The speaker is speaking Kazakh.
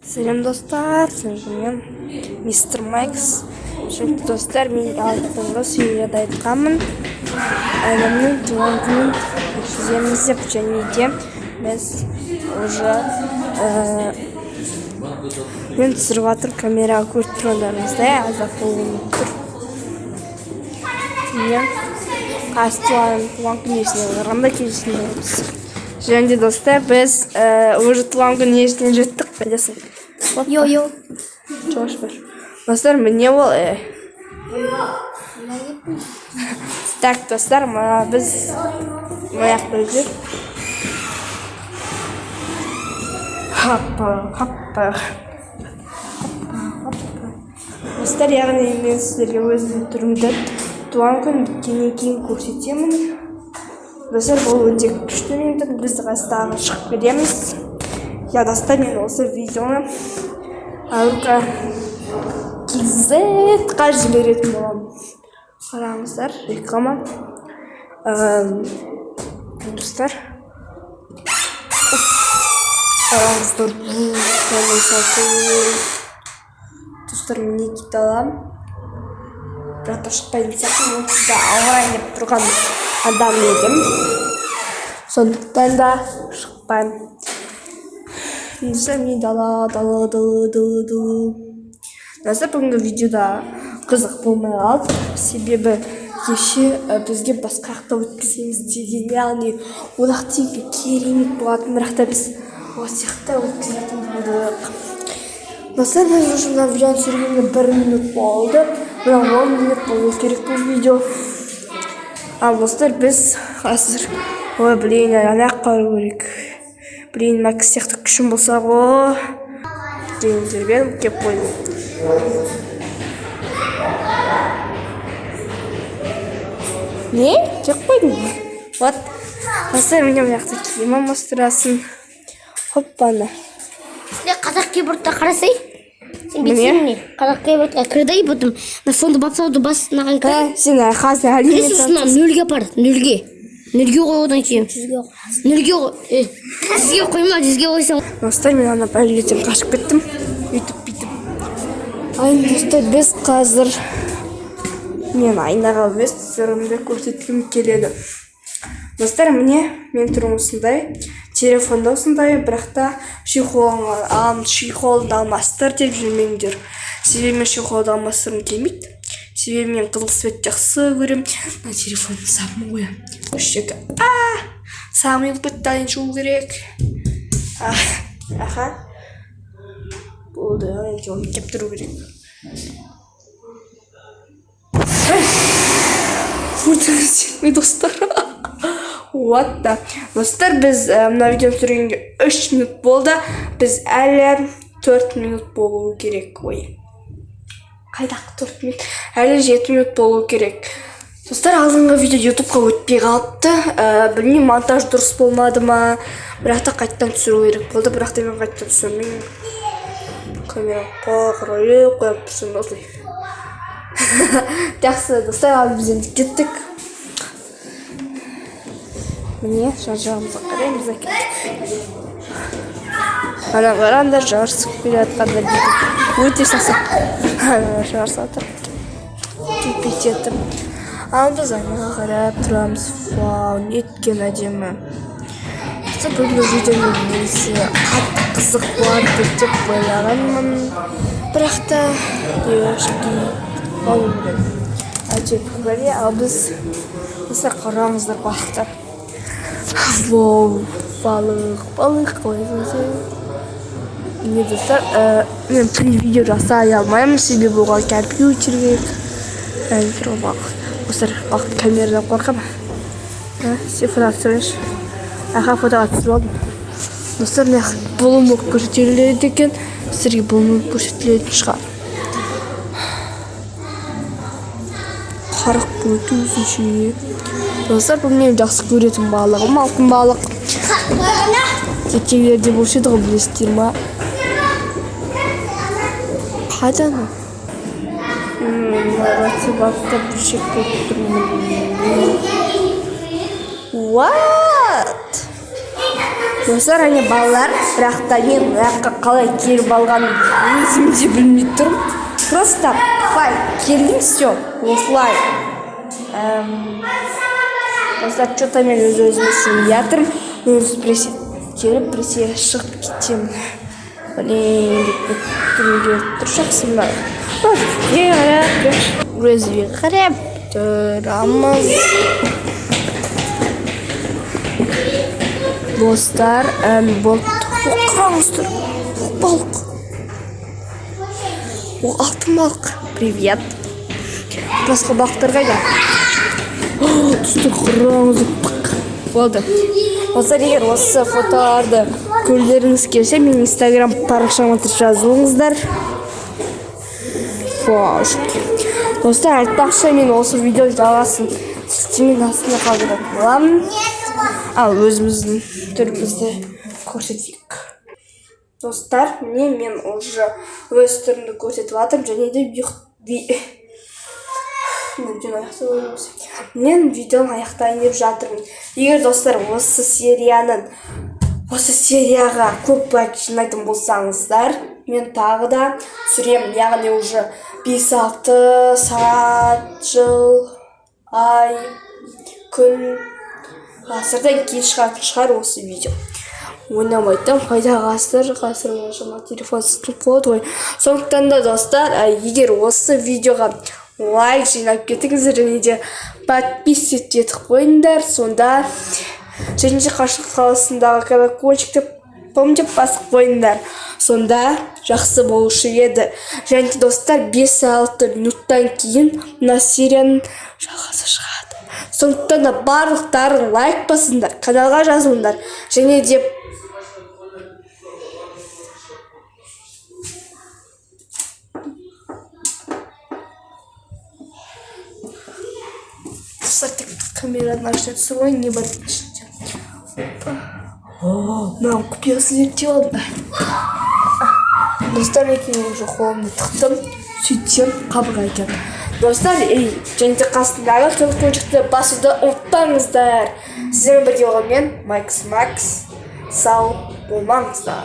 Сәлем, достар, мен мистер Майкс. Şimdi достар, мен алдыңғы серияда айтқанмын, інімнің туған күнін өткіземіз деп. Және де біз уже мен түсіріп жатыр, камераға көріп тұрғандарыңыздай, аздап болуы тұр. Міне, қазір туған күн иесіне барғанда кездесетін боламыз. Және де, достар, біз уже туған күн иесіне жеттік. Қайдасың? Йо-йо. Жош бар. Достар, міне ол. Так, достар, мына біз мына жақта жүр. Хаппа, хаппа. Хаппа. Достар, яғни мен сіздерге өзімнің түрімді туған күн біткеннен кейін көрсетемін. Достар, бұл өте күшті минут, біз қазір тағы шығып береміз. Я, достар, мен осы видеоны Арука KZ-қа жіберетін боламын. Қараңыздар, реклама. Достар. Қараңыздар, қандай салқын. Достар, мінекей далам. Бірақ та шықпайтын сияқтымын, онсыз да ауырайын деп тұрған адам едім. Сондықтан да шықпаймын. Достар, міне дала, дала, дала, дала, дала. Достар, бүгінгі видеода қызық болмай қалды. Себебі кеше бізге басқа жақта өткіземіз деген, яғни одақ керемет болатын, бірақ та біз осы жақта өткізетін болдық. Достар, біз уже мына видеоны түсіргенге 1 минут болды. Бірақ 10 минут болу керек бұл видео. Ал, достар, біз қазір, ой, блин, ана жаққа бару керек. Блин, Макс сияқты күшім болса ғой деген жерге келіп қойдым. Не? Келіп қойдым. Вот. Достар, міне, мына жақта киім алмастырасың. Хоппана. Сен қазақ кейбордта қарасай. Сен Міне. бүйтсең не? Қазақ кейбордқа кірді, потом мына фонды бассауды бас, мынаған кір. Ә, сен қазір әлеумет Сосын мына нөлге апар, нөлге. Нөлге қой, одан кейін. Нөлге қой. 100-ге қойма, 100-ге қойсаң. Достар, мен ана бәледен қашып кеттім. Өйтіп бүйтіп. Ай, достар, біз қазір мен айнаға өз түрімді көрсеткім келеді. Достар, міне, мен түрім осындай. Телефонда осындай, бірақ та чехолды алмастыр деп жүрмеңдер. Себебі мен чехолды алмастырғым келмейді. Себебі мен қызыл цвет жақсы көремін. Мына телефонның сабын ғой. Үш, екі. А! Сабын кетті, енді жуу керек. Аха. Болды, енді оны кептіру керек. Өтіңіздер, достар. What the? Достар, біз мына видеоны түсіргенге 3 минут болды. Біз әлі 4 минут болу керек. Ой. Қайдағы 4 минут? Әлі 7 минут болу керек. Достар, алдыңғы видео ютубқа өтпей қалыпты. Білмеймін, монтаж дұрыс болмады ма, бірақ та қайтадан түсіру керек болды. Бірақ та мен қайтадан түсірмеймін. Камера қарай қойып тұрсам осылай. Жақсы, достар, ал біз енді кеттік. Міне, жан жағымызға қараймыз да кеттік. Ана қараңдар, жарысып келе жатқандар бүйтіп өте сасық. Ана жарысып жатыр. Тупить етіп. Ал біз айнаға қарап тұрамыз. Вау, неткен әдемі. Достар, бүгінгі видео мен негізі қатты қызық болады деп ойлағанмын. Бірақ та девушки, әйтеуір бәле, ал біз, достар, қараңыздар, балықтар. Вау, балық, балық қалай. Міне, достар, мен при видео жасай алмаймын, себебі оған компьютер керек. Компьютер балық. Достар, балық камерадан қорқамын. Сен фото түсіріңізші. Аха, фотоға түсіріп алдым. Достар, мына бұлым көрсетіледі екен. Сіздерге бұлым көрсетілетін шығар. Қарық өте өзінше. Достар, бұл менің жақсы көретін балығым, алтын балық. Тектегілерде болушы еді ғой, білесіздер ма? Қайдан ол? Балықта бір шек көріп тұрмын. What? Достар, әне балалар, бірақ та мен мына жаққа қалай келіп алғанымды өзім де білмей тұрмын. Просто былай келдім, все, осылай. Достар, что-то мен өз өзіме сенбей жатырмын. Өзі біресе келіп, біресе шығып кетемін. Блин, деп біткім келіп тұр, жақсы ма? Өзіме қарап тұрамыз. Достар, болды. О, қараңыздар, о, балық. О, алтын балық. Привет. Басқа балықтар қайда? О, достар, қараңыздар. Болды. Достар, егер осы фотоларды көргілеріңіз келсе, менің инстаграм парақшама жазылыңыздар. Хош. Достар, айтпақшы, мен осы видео жалғасын сілтеменің астына қалдыратын боламын. Ал өзіміздің түрімізді көрсетейік. Достар, міне, мен уже өз түрімді көрсетіп жатырмын және де видеоны аяқтай қойыңыз. Мен видеоны аяқтайын деп жатырмын. Егер, достар, осы серияға көп лайк жинайтын болсаңыздар, мен тағы да түсіремін. Яғни уже 5-6 сағат, жыл, ай, күн, ғасырдан кейін шығатын шығар осы видео. Ойнамайтын қайда ғасыр, ғасыр оншама телефон сынып болады ғой. Сондықтан да, достар, егер осы видеоға лайк жинап кетіңіздер және де подписываться етіп қойыңдар, сонда және де Қашық қаласындағы колокольчикті пым деп басып қойыңдар, сонда жақсы болушы еді. Және де, достар, 5-6 минуттан кейін мына серияның жалғасы шығады. Сондықтан да барлықтарың лайк басыңдар, каналға жазылыңдар және де достар, тек камераның ашына түсіп қояйын, не бар ішінде. Мынаның құпиясын зерттеп алдым. Достар, мен уже қолымды тықтым, сөйтсем қабырға екен. Достар, ей, және де қасындағы колокольчикті басуды ұмытпаңыздар. Сіздермен бірге болған мен, Макс Макс. Сау болмаңыздар.